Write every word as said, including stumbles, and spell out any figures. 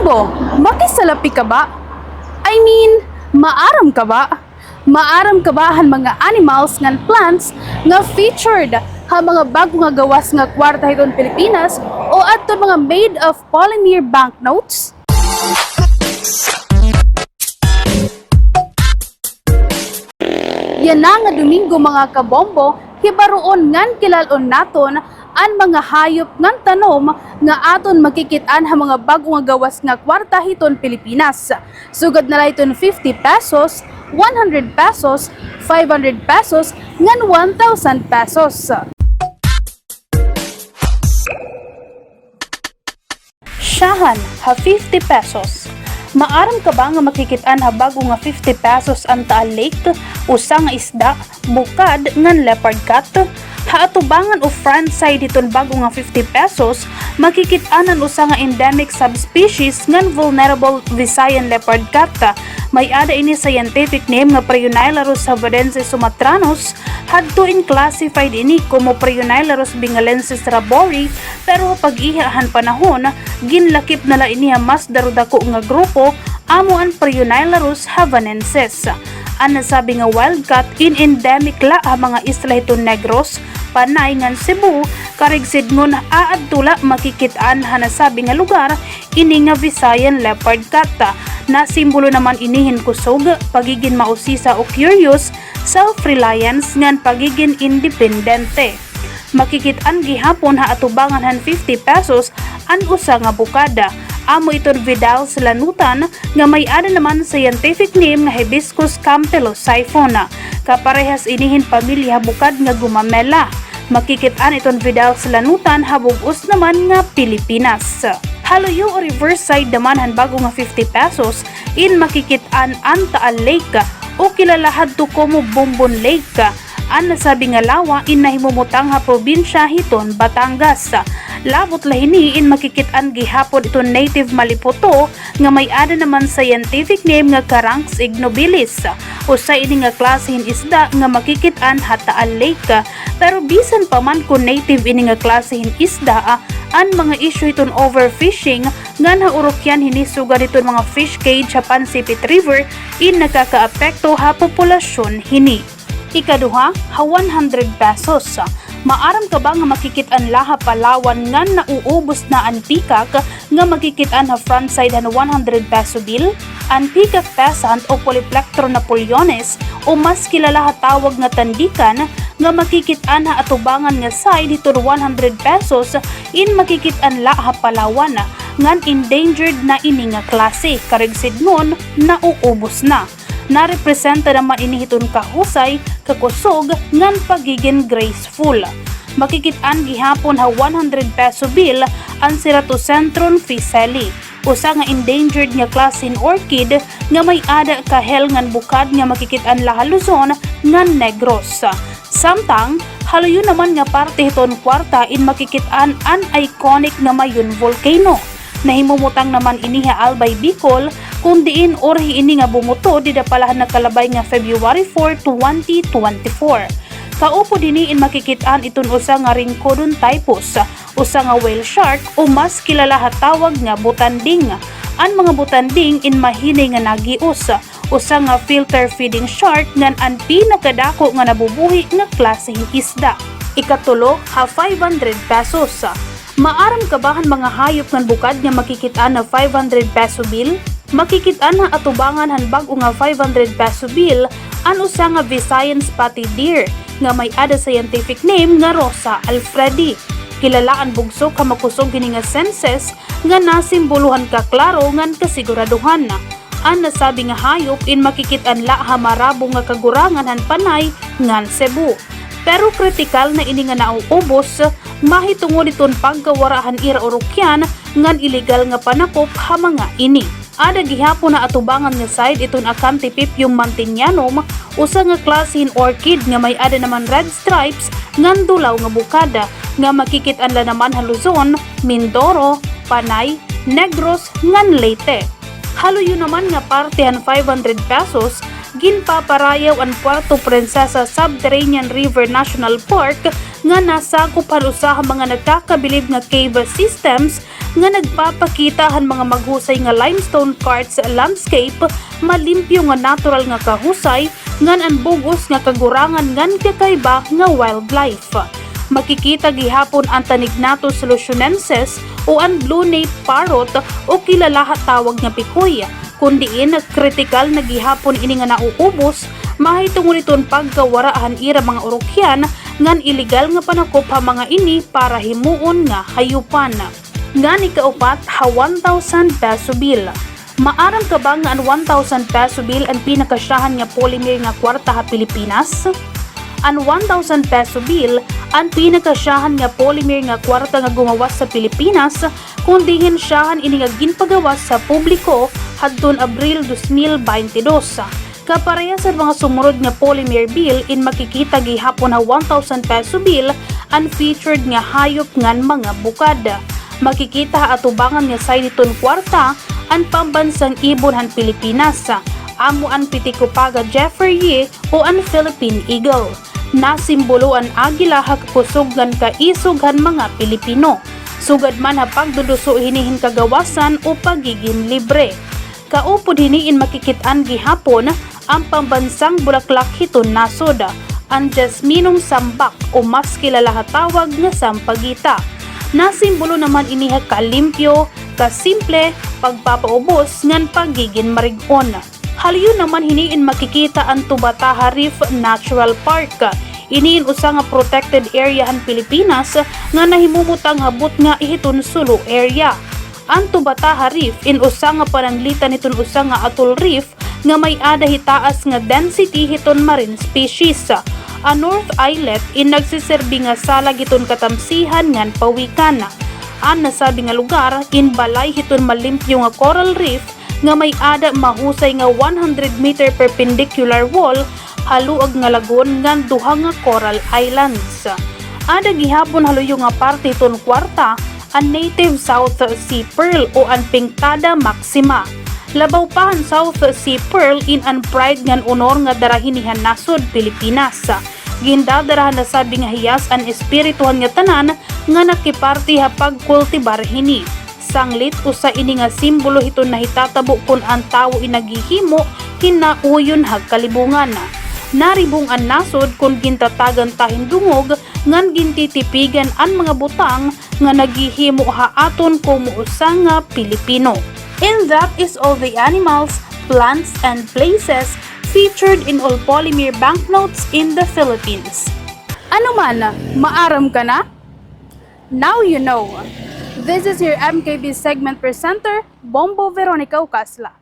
Bo, makisalapi ka ba? I mean, maaram ka ba? Maaram ka ba han mga animals ngan plants nga featured ha mga bag-o nga gawas nga kwarta hiton Pilipinas o adton mga made of polymer banknotes? Yana nga Domingo, mga kabombo, hibaroon ngan kilal-on naton an mga hayop ngan tanom nga aton makikit-an ha mga bag-o nga gawas nga kwarta hiton Pilipinas. Sugad na la hiton fifty pesos, one hundred pesos, five hundred pesos, ngan one thousand pesos. Syahan ha fifty pesos. Maaram ka ba nga makikit-an ha bag-o nga fifty pesos an Taal Lake, usa nga isda, bukad, ngan leopard cat? Ha atubangan o front side hiton bag-o nga fifty pesos, makikit-an an usa nga endemic subspecies ngan vulnerable Visayan leopard cat. May-ada ini scientific name nga Prionailurus havadensis sumatranus, hadto in classified ini komo Prionailurus bengalensis rabori, pero ha pag-iha han panahon, ginlakip na la ini ha mas darudako nga grupo, amo an Prionailurus havanensis. An nasabi nga wildcat in endemic la ha mga isla hiton Negros, Panay ngan Cebu, karuyag sidngon aadto la makikit-an ha nasabi nga lugar ini nga Visayan leopard cat. Nasimbolo naman ini hin kusog, pagigin mausisa o curious, self-reliance ngan pagigin independente. Makikit-an gihapon ha atubangan han fifty pesos an usa nga bukad. Amo iton Vidal's lanutan nga may-ada naman scientific name nga Hibiscus campylosiphon. Kaparehas ini hin pamilya ha bukad nga Gumamela. Makikit-an iton Vidal's lanutan ha bug-os naman nga Pilipinas. Ha luyo o reverse side naman han bag-o nga fifty pesos, in makikit-an an Taal Lake o kilala hadto komo Bombon Lake. An nasabi nga lawa in nahimumutang ha probinsya hiton Batangas. Labot la hini in makikit-an gihapon iton native maliputo nga may-ada naman scientific name nga Caranx ignobilis. Usa ini nga klase hin isda nga makikit-an ha Taal Lake. Pero bisan pa man kon native ini nga klase hin isda, an mga isyu hiton overfishing ngan ha urukyan hini sugad hiton mga fish cage ha Pansipit River in nakakaapekto ha populasyon hini. Ikaduha, ha one hundred pesos. Maaram ka ba nga makikit-an la ha Palawan ngan nauubos na an peacock nga makikit-an ha front side han one hundred peso bill? An peacock pheasant o Polyplectron napoleonis o mas kilala ha tawag nga tandikan nga makikit-an ha atubangan nga side hiton one hundred pesos in makikit-an la ha Palawan, ngan endangered na ini nga klase, karuyag sidngon nauubos na. Narepresenta naman ini hiton kahusay, kakusog, ngan pagigin graceful. Makikit-an gihapon ha one hundred peso bill an Ceratocentron fieseli, usa nga endangered nga klase hin orchid nga may-ada kahel ngan bukad nga makikit-an la ha Luzon ngan Negros. Samtang, ha luyo naman nga parte hiton kwarta in makikit-an an iconic nga Mayon Volcano. Nahimumutang naman ini ha Albay, Bicol, kon diin urhi ini nga bumuto dida pa la han nakalabay nga February four, twenty twenty-four. Kaupod hini in makikit-an iton usa nga Rhincodon typus, usa nga whale shark o mas kilala ha tawag nga butanding. An mga butanding in mahinay nga nagios, usa nga filter feeding shark ngan an pinakadako nga nabubuhi nga klase hin isda. Ikatulo, ha five hundred pesos. Maaram ka ba han mga hayop ngan bukad nga makikit-an ha five hundred peso bill? Makikit-an ha atubangan han bag-o nga five hundred peso bill an usa nga Visayan spotted deer nga may-ada scientific name nga Rosa alfredi. Kilala an bugsok ha makusog hini nga senses nga nasimbolo han kaklaro ngan kasiguradohan. An nasabi nga hayop in makikit-an la ha marabo nga kagurangan han Panay ngan Cebu. Pero kritikal na ini nga nauubos, mahitungod hiton pagkawara han ira urukyan ngan ilegal nga panakop ha mga ini. Ada gihapon ha atubangan nga side iton Acanthipipium mantinianum, usa nga klase hin orchid nga may-ada naman red stripes ngan dulaw nga bukad, nga makikit-an la naman ha Luzon, Mindoro, Panay, Negros, ngan Leyte. Ha luyo naman nga parte han five hundred pesos, ginpaparayaw an Puerto Princesa Subterranean River National Park nga nasakop han usa ha mga nagkakabilib nga cave systems nga nagpapakita han mga maghusay nga limestone karst landscape, malimpyo nga natural nga kahusay, ngan an bug-os nga kagurangan ngan kakaiba nga wildlife. Makikita gihapon an Tanygnathus lusonensis o an blue-naped parrot o kilala ha tawag nga pikoy, kon diin kritikal na gihapon ini nga nauubos, mahitungod hiton pagkawara han ira mga urukyan ngan iligal nga panakop ha mga ini para himuon nga hayupan. Ngan ikaupat ha one thousand peso bill. Maaram ka ba nga an one thousand peso bill an pinakasyahan nga polymer nga kwarta ha Pilipinas? An one thousand peso bill an pinakasyahan nga polymer nga kwarta nga gumawas sa Pilipinas, kon diin syahan ini nga ginpagawas sa publiko hadton Abril dos mil baynte dos. Kaparehas han mga sumunod nga polymer bill, in makikita gihapon ha one thousand peso bill an featured nga hayop ngan mga bukad. Makikita ha atubangan nga side hiton kwarta an pambansang ibon han Pilipinas, amo an Pitycopaga jeffreyi o an Philippine eagle. Nasimbolo an agila ha kakusog ngan kaisog han mga Pilipino, sugad man ha pagduduso hini hin kagawasan o pagigin libre. Kaupod hini in makikit-an gihapon an pambansang bulaklak hiton nasod, an jasminum sambac o mas kilala ha tawag nga sampaguita. Nasimbolo naman ini ha kalimpyo, kasimple, pagpapaubos ngan pagigin marig-on. Haluyo naman hini in makikita an Tubataha Reef Natural Park. Ini in usa nga protected area han Pilipinas nga nahimumutang ha butnga hiton Sulu area. An Tubataha Reef in usa nga pananglitan hiton usa nga atoll reef nga may-ada hitaas nga density hiton marine species. An North Islet in nagsiserbi nga salag hiton katamsihan ngan pawikan. An nasabi nga lugar in balay hiton malimpyo nga coral reef nga may-ada mahusay nga one hundred meter perpendicular wall, haluag nga lagoon ngan duha nga coral islands. Ada gihapon haluyo nga parte hiton kwarta an native South Sea pearl o an Pinctada maxima. Labaw pa han South Sea pearl in an pride ngan honor nga dara hini han nasod Pilipinas. Gindadara han nasabi nga hiyas an espirituhan nga tanan nga nakiparte ha pagkultibar hini. Sanglit, usa ini nga simbolo hiton nahitatabo kon an tawo in naghihimo hin nauyon ha kalibungan. Naribong an nasod kon gintatagan ta hin dungog ngan gintitipigan an mga butang nga naghihimo ha aton komo usa nga Pilipino. And that is all the animals, plants, and places featured in all polymer banknotes in the Philippines. Ano man, maaram ka na? Now you know. This is your M K B segment presenter, Bombo Veronica Ucasla.